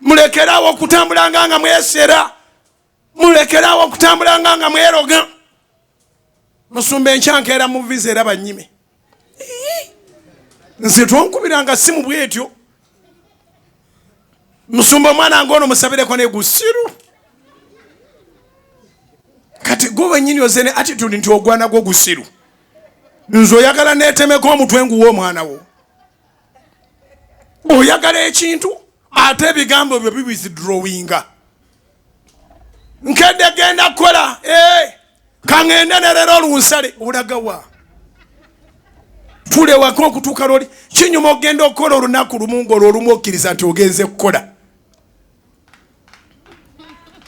Mulekerawo okutambulanga nga mwesera, mulekerawo okutambulanga nga mweroga. Musumba, enkya nkeera mu visa era banyime. Nze tonkubiranga simu bwetyo. Musumba, omwana ngaono musabireko negusiru. Kati gwe wenyini oze ne attitude nti ogwana gwo gusiru, nze oyagala netemeko omutwe nguwa omwana wo. Oyagala ekintu ate ebigambo byo biwithdrawinga. Nkedde genda kukola, eh, kaŋŋende ne leero olunsale olagawa tulewako okutuuka lwoli. Kinyuma okugenda okukola olunaku lumu ngaolwo olumu okkiriza nti ogenze kukola.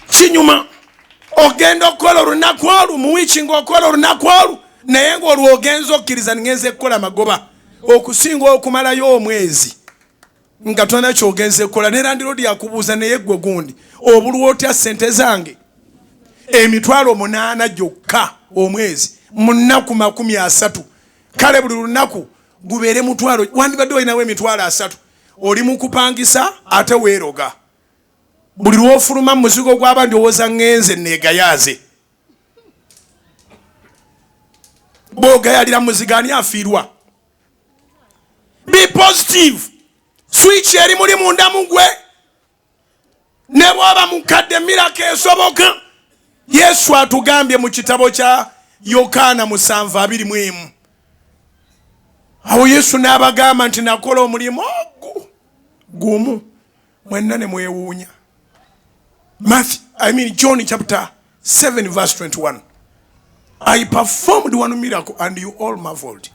Kinyuma ogenda okukola olunaku olu mu wiiki ngaokola olunaku olu, naye ngaolwo ogenza okkiriza ngenze kukola magoba, okusinga okumalayo omwezi nga tolina kyogenze kukola. Ne landlord akubuuza, naye gwe gundi obulwa otya sente zange 800,000 gyokka omwezi mu nnaku 30? Kale buli lunaku gubeere 500, wandibadde olinawo 30,000. Oli mu kupangisa ate weeroga. Buli lwofuluma mu muzigo gw'abandi owooza ŋŋenze neegayaaze. Bw'ogayalira mu muzigo, ani afiirwa? Be positive. Switch eri muli munda mugwe. Ne bw'oba mukadde, miracle esoboka. Yesu atugambye mu kitabo kya Yokaana 7:21. Awo Yesu n'abagamba nti, "Nakola omulimu ogu gumu, mwenna ne mwewuunya." Matthew, I mean John chapter 7 verse 21: "I performed one miracle and you all marveled."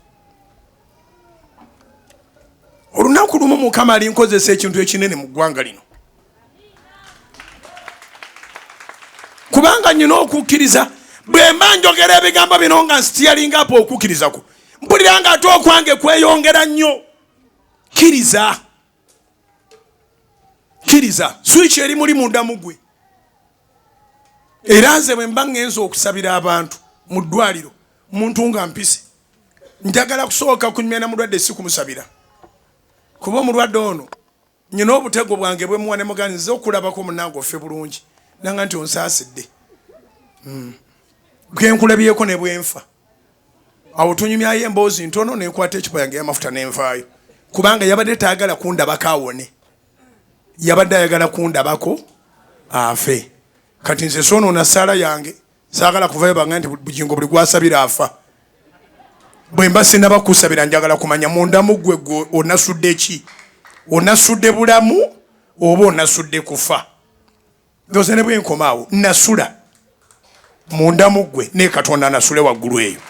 Olunaku lumu Mukama alinkozesa ekintu ekinene mu ggwanga lino, kubanga nyina okukkiriza. Bwe mba njogera ebigambo bino nga nsitiyalingapo okukkiriza ku mpulira nga ate okwange kweyongera nnyo. Kkiriza, kkiriza. Switch eri muli munda mugwe. Era nze bwe mba ŋŋenza okusabira abantu mu ddwaliro, muntu nga mpise, njagala kusooka kunyumya na mulwadde, si kumusabira, kuba omulwadde ono nyina obutego bwange bwemuwa ne mugani nze okulabako munange offe bulungi, nanga nti onsaasidde. Bwenkulabyeko ne bwenfa awo tunyumyayo emboozi ntono, nenkwata ecupa yange y'amafuta nenvaayo, kubanga yabadde tayagala kundabako awone, yabadde ayagala kundabako afe. Kati nze soonoona saala yange, saagala kuvayo banga nti Bugingo buli gwasabira afa. Bwe mba sinaba kusabira, njagala kumanya mundamu gwe gwe onasudde ki? Onasudde bulamu oba onasudde kufa? Ndoza ne bwenkomaawo nasula mundamu gwe ne Katonda anasule waggulu eyo.